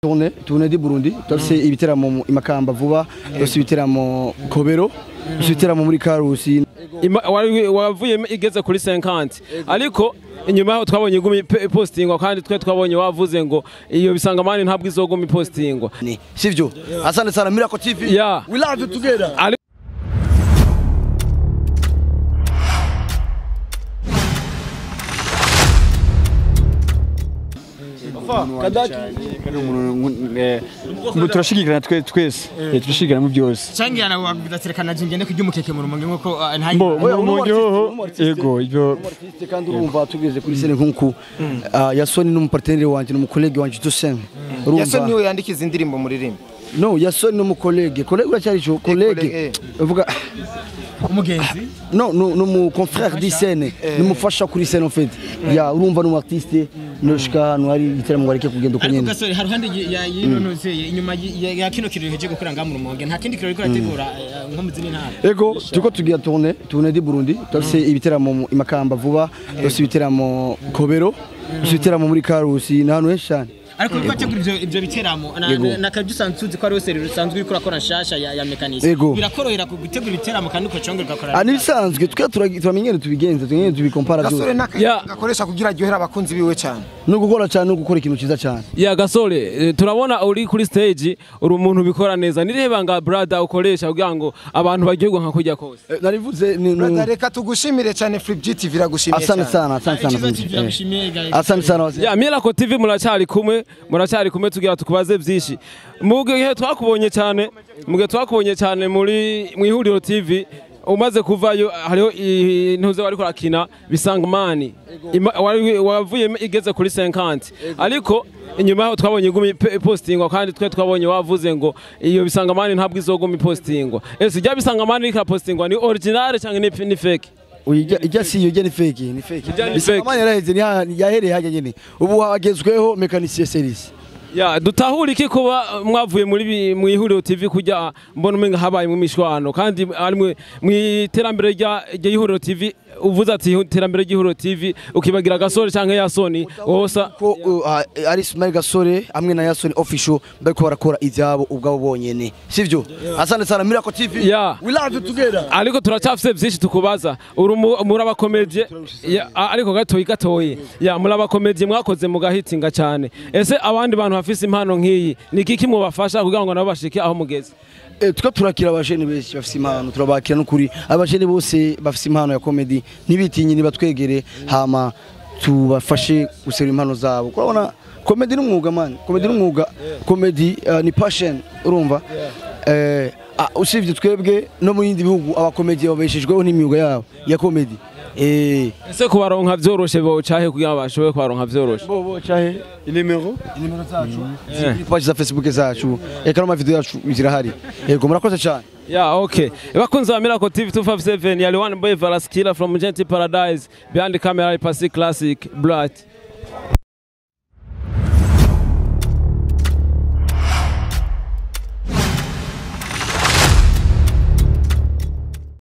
Tournée du Burundi, turafise ibiteramo i Makamba vuba, turafise ibiteramo Kobero, turafise ibiteramo muri Karusi. Wavuye igeze kuri 50 ariko inyuma yaho twabonye igumi postingwa, kandi twe twabonye wavuze ngo iyo bisangamani ntabwo izoguma ipostingwa. Sivyo? Asante sana Miracle TV. Yeah. We love you together. Turashigikirana twese, turashigikirana mu byose. Cyangwa wabidaterekana ngende kurya umukeke mu rumonge nkuko ntayi. Yego ibyo kandi urumva tugeze kuri sene nkunku Yasoni n'umupartenere wanje n'umukolege wanje Tosen. Urumva Yasoni niwe yandikiza indirimbo muririmba? No, Yasoni n'umukolege. Kolege uracyari cyo kolege. Uvuga umugenzi? No, no, no mu confrère di scène, n'umufasha kuri scène en fait. Ya urumva n'umu artiste noshika hano hari igiteramo bareke kugenda uko nyene. Ariko gasore haruhande ya yinonozeye inyuma ya kino kirori heje gukora ngamu rumonge nta kindi kirori kurategura nko mu zindi ntara. Ego turiko tugira tournée du Burundi, turafise ibiteramo i Makamba vuba, turafise ibiteramo Kobero, turafise ibiteramo muri Karusi n'ahantu henshi cyane. Ariko bategura ivyo biteramo na kabyo usanzwe ko ari wese rusanzwe uriko urakora nshasha ya mekanisi birakorohera gutegura ibiteramo kandi ukacongera ugakora. Nibisanzwe twe turamenyere tubigenza tumenyere tubikompara byose. Gasore nakakoresha kugira aryohera abakunzi biwe cyane. No gukora cyane no gukora ikintu ciza cyane. Ya Gasore turabona uri kuri stage uri umuntu bikora neza, nireba nga brother ukoresha kugira ngo abantu baryoherwe nka kujya kose. Narivuze ni brother, reka tugushimire cyane. Flip GTV iragushimiye cyane. Asante sana, asante sana. Asante sana. Ya Miracle TV muracyari kumwe. Muracyari kumwe tugira tukubaze byinshi. Mu gihe twakubonye cyane, mu gihe twakubonye cyane muri mu Ihuriro TV umaze kuvayo hariho intuze wari kurakina bisangamani wavuye igeze kuri 50 ariko inyuma yaho twabonye igumi postingwa, kandi twe twabonye wavuze ngo iyo bisangamani ntabwo izoguma ipostingwa. Ese ijya bisangamani ikapostingwa ni original cyangwa ni fake? Ijya si iyo ni fake, ni fake. Bisangamani yaraheze yahereye hajya nyene. Ubu hagezweho mecanicien service. Ya dutahura iki kuba mwavuye muri mu Ihuriro TV kujya mbona umenga habaye mu mishwano kandi ari mu iterambere rya Ihuriro TV, uvuze ati iterambere ry'Ihuriro TV ukibagira Gasore canke Yasoni wosa ko ari Ismail Gasore hamwe na Yasoni official bariko barakora ivyabo ubwabo bonyene, sivyo? Asante sana Miracle TV. We love you together. Ariko turacyafise byinshi tukubaza. Uri murabakomedie ariko gatoyi gatoyi. Ya murabakomedie mwakoze mugahitinga cyane. Ese abandi bantu bafise impano nk'iyi ni kiki mubafasha kugira ngo nabo bashike aho mugeze? Twe turakira abajene benshi bafise impano, turabakira n'ukuri. Abajene bose bafise impano ya comedy nibitinye nibatwegere hama tubafashe gusera impano zabo. Kurabona comedy n'umwuga man, comedy n'umwuga, comedy ni passion urumva. Usivye twebwe no mu yindi bihugu abakomedi babeshejweho n'imyuga yabo ya comedy. Ese kubaronka vyoroshe bo cahe kugira bashobore kubaronka vyoroshe? Bo cahe inimero zacu ziri page za Facebook zacu eka no ma video yacu zirahari. Yego murakoze cyane. Yeah, okay. Bakunzi ba Miracle TV 257 yali one boy Valaskila from Gentil Paradise behind the camera Pasi Classic Blood.